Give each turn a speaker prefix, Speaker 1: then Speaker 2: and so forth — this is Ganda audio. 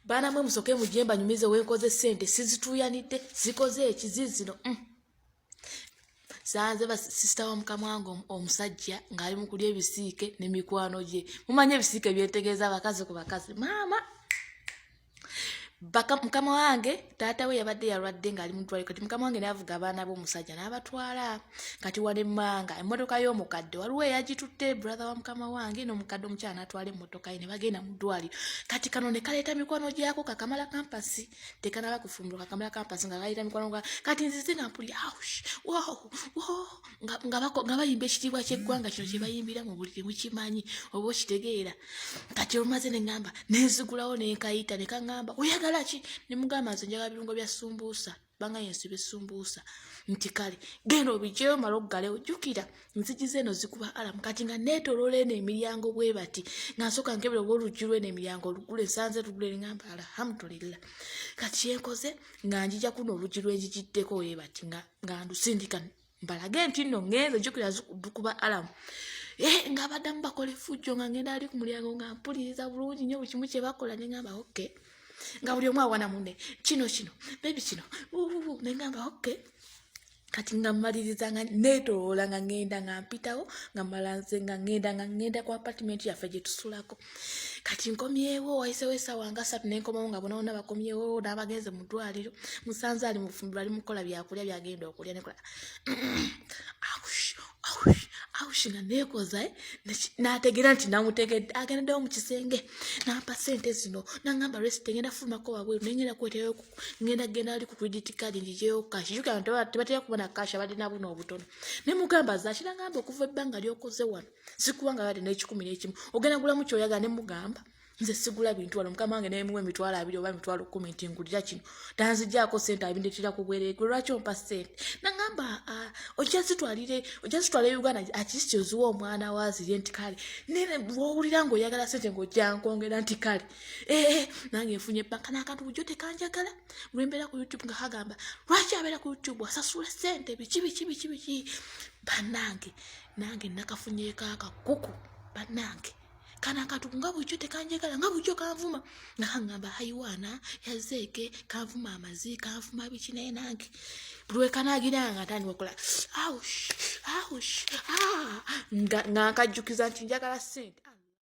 Speaker 1: Baana mwe, musoke mujje mbanyumize wenkoze sente. Sizituuyanidde, zikoze ekizizino. Sanze basisita wa mukama wange omusajja ng'ali mu kulya ebisiike ne mikwano gye. Mumanyi ebisiike byentegeeza, abakazi ku bakazi. Maama, mukama wange taata we yabadde yalwadde ng'ali mu ddwaliro. Kati mukama wange n'avuga abaana b'omusajja n'abatwala. Kati wano emmanga emmotoka y'omukadde waliwo eyagitutte, brother wa mukama wange, n'omukadde omukyala n'atwala emmotoka ye ne bagenda mu ddwaliro. Kati kano ne kaleeta mikwano gyako, kakamala campus, tekanaba kufumbirwa, kakamala campus, nga kaleeta mikwano gwa. Kati nzize nga mpulira aush, wow, wow, nga bayimba ekitiibwa ky'eggwanga kino kye bayimbira mu buliri. Mukimanyi oba okitegeera? Kati olumaze ne ŋŋamba, nenzigulawo nenkayita, ne kaŋŋamba, "Oyagala ki?" Ne mugamba, "Nze njagala birungo bya sumbuusa, banga yensiba esumbuusa." Nti, "Kale genda obigyeyo, mala oggalewo." Jjukira nzigi eno zikuba alarm. Kati nga neetoloola eno emiryango bwe bati, nga nsooka nkebera oba oluggi lweno emiryango olugule. Nsanze lugule, neŋŋamba, "Alhamdulillah." Kati kyenkoze nga njija kuno oluggi lwenjigiddeko bwe bati, nga ndusindika mbalage nti nno ŋŋenze. Jjukira lukuba alarm. Eh, nga baddamu bakola effujjo, nga ngenda ali ku mulyango nga mpuliriza bulungi nnyo buli kimu kye bakola. Ne ŋŋamba, "Okay." Nga buli omu awana munne, "Kino, kino, baby, kino." Ne ŋŋamba, "Okay." Kati nga mmaliriza nga neetoloola, nga ŋŋenda, nga mpitawo, nga mmala nze nga ŋŋenda, nga ŋŋenda ku apartment yaffe gye tusulako. Kati nkomyewo, wayisewo essaawa nga 3, nenkomawo nga bonaona bakomyewo n'abagenze mu ddwaliro. Musanze ali mu fumbiro, ali mukukola byakulya byagenda okulya. Nekola aush, aush, aush, nga neekoza, eh, n'ategeera nti namutegedde. Agendeddewo mu kisenge nampa sente zino, nangamba, "Resite, ngenda fulumako wabweru, nengenda kweterayo, ngenda genda ali ku credit card njijeyo cash." Jjukira tebatera kuba na cash, abadde nabuno obutono. Ne mugamba, "Zaki?" Nangamba, "Okuva ebbanga lyokoze wano sikuwanga yadde n'101, ogenda gulamu kyoyagala." Ne mugamba, "Nze sigula bintu wano." Mukama wange nemuwa 20,000 oba 10,000 nti, "Ngulira kino." Tanzigyako sente, abindetera ku bwereere. "Gwe lwaki ompa sente?" Nagamba, "Ojja zitwalire, ojja zitwala e Uganda, akisi oziwa omwana waazirye." Nti, "Kale, nene bwowulira ng'oyagala sente ng'ojja nkwongera." Nti, "Kale." Ee, nange nfunye banka n'akantu bujjo tekanjagala. Lwembeera ku YouTube nga kagamba, "Lwaki abeera ku YouTube asasula sente? Biki, biki, biki, biki?" Bannange, nange nakafunyeeko akakuku. Bannange, kano akantu nga bulijjo tekanjagala, nga bulijjo kanvuma, nga kaŋŋamba hayiwaana yazeeke, kanvuma amazi, kanvuma biki. Naye nange buli wekanaagira nga ntandika okola aush, aush, ah, nga nkajjukiza nti njagala sente.